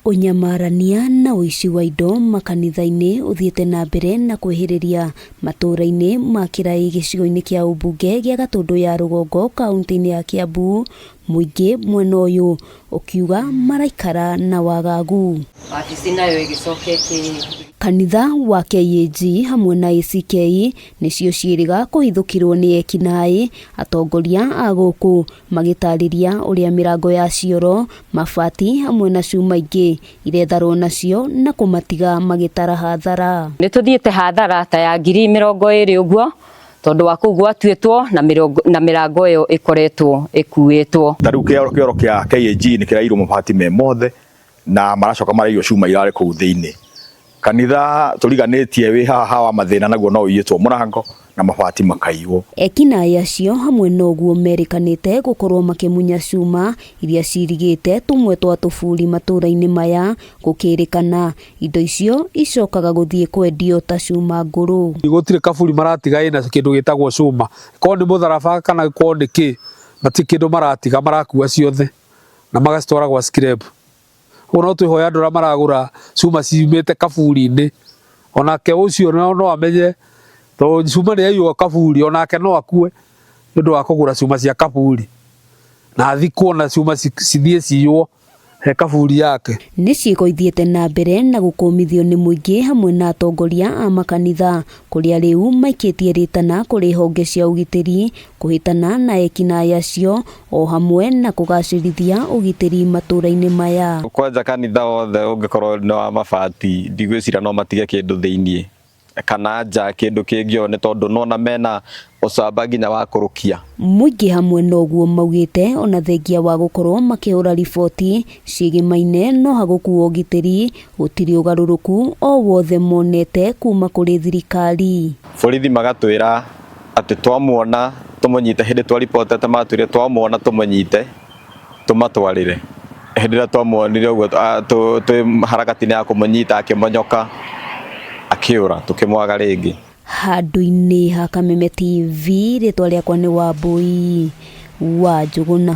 Ũnyamarania na ũici wa indo makanitha-inĩ ũthiĩte na mbere na kwĩhĩrĩria matũũra-inĩ ma Kĩraĩ gĩcigo-inĩ kĩa ũmbunge gĩa Gatũndũ ya Rũgongo kaũntĩ-inĩ ya Kĩambu, mũingĩ mwena ũyũ ũkiuga maraikara na wagagu. Wabici nayo ĩgĩcoka ĩkĩ Kanitha wa KAG hamwe na ACK nĩcio ciĩrĩga kũhithũkĩrwo nĩ ekinaĩ, atongoria a gũkũ magĩtarĩria ũrĩa mĩrango ya cioro, mabati hamwe na cuma ingĩ iretharwo nacio na kũmatiga magĩtara hathara. Nĩ tũthiĩte hathara ta ya 20,000 ũguo tondũ wa kũu gwatuĩtwo na na mĩrango ĩyo ĩkoretwo ĩkuĩtwo. Ta rĩu kĩoro kĩa KAG nĩ kĩrairwo mabati me mothe na maracoka maraiywo cuma irarĩ kũu thĩinĩ. Kanitha tũriganĩtie wĩ haha wa mathĩna naguo no ũiyĩtwo mũrango na mabati makaiywo. Ekinaĩ acio hamwe na ũguo merĩkanĩte gũkorwo makĩmunya cuma iria cirigĩte tũmwe twa tũburi matũra-inĩ maya, gũkĩrĩkana indo icio icokaga gũthiĩ kwendio ta cuma ngũrũ. Gũtirĩ kaburi maratiga ĩna kĩndũ gĩtagwo cuma, korwo nĩ mũtharaba kana korwo nĩ kĩ, matirĩ kĩndũ maratiga, marakua ciothe na magacitwara gwa scrap. Ũguo no twĩhoya andũ arĩa maragũra cuma ciumĩte kaburi-inĩ, onake ũcio no amenye tondũ cuma nĩ yaiywo kaburi onake no akue nĩ ũndũ wa kũgũra cuma cia kaburi na athikwo na cuma cithiĩ ciywo he kaburi yake. Nĩ ciĩko ithiĩte na mbere na gũkũmithio nĩ mũingĩ hamwe na atongoria a makanitha kũrĩa rĩu maikĩtie rĩtana kũrĩ honge cia ũgitĩri kũhĩtana na ekinaĩ acio o hamwe na kũgacĩrithia ũgitĩri matũra-inĩ maya. Kwanja kanitha wothe ũngĩkorwo nĩ wa mabati ndigwĩciria no matige kĩndũ thĩiniĩ kana nja kĩndũ kĩngĩ o nĩ tondũ nona mena ũcamba nginya wa kũrũkia. Mũingĩ hamwe na ũguo maugĩte ona thengia wa gũkorwo makĩhũra riboti ciĩgĩmaine no hagũkuo ũgitĩri gũtirĩ ũgarũrũku o wothe monete kuma kũrĩ thirikari. Borithi magatwĩra atĩ twamuona tũmũnyite, hĩndĩ twaribotete matwĩrire twamuona tũmũnyite tũmatwarĩre. Hĩndĩ ĩrĩa twamuonire ũguo twĩ harakati-inĩ ya kũmũnyita akĩmonyoka akĩũra tũkĩmwaga rĩngĩ. Handũ-inĩ ha Kameme TV, rĩtwa rĩakwa nĩ Wambũi wa Njũgũna.